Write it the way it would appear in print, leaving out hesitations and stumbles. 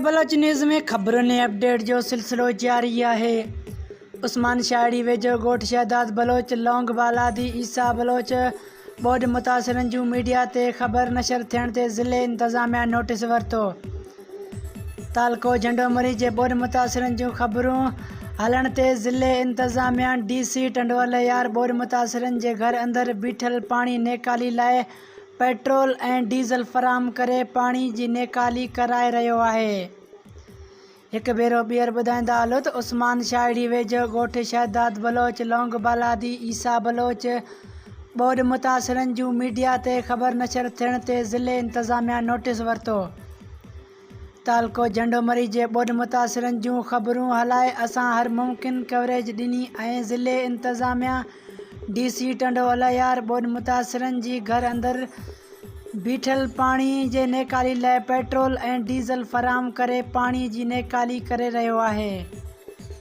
Baloch news ۾ خبرن ۽ update جو سلسلو جاري آهي. عثمان شاهڙي ويجهو ڳوٺ شهداد بلوچ، لونگ بالادي، عيسيٰ بلوچ ٻوڏ متاثرن جون ميڊيا تي خبر نشر ٿيڻ تي ضلعي انتظاميا نوٽيس ورتو. تعلقو جهنڊو مري جي ٻوڏ متاثرن جون خبرون هلڻ تي ضلعي انتظاميا ڊي سي ٽنڊوالهيار ٻوڏ متاثرن جي گهر اندر بيٺل پاڻي نيڪالي لاء پيٽرول ۽ ڊيزل فراهم ڪري پاڻي جي نيڪالي ڪرائي رهيو آهي. هڪ ڀيرو ٻيهر ٻڌائيندا هلو ته عثمان شاهڙي ويجهو ڳوٺ شهداد بلوچ، لونگ بالادي، عيسيٰ بلوچ ٻوڏ متاثرن جون ميڊيا تي خبر نشر ٿيڻ تي ضلعي انتظاميا نوٽيس ورتو. تعلقو جهنڊو مري جي ٻوڏ متاثرن جون خبرون هلائي اسان هر ممڪن ڪوريج ڏني ۽ ضلعي انتظاميا ڊي سي ٽنڊو الهيار ٻوڏ متاثرن جي گهر اندر بيٺل پاڻي جي نيڪالي لاء پيٽرول ۽ ڊيزل فراهم ڪري پاڻي جي نيڪالي ڪري رهيو آهي.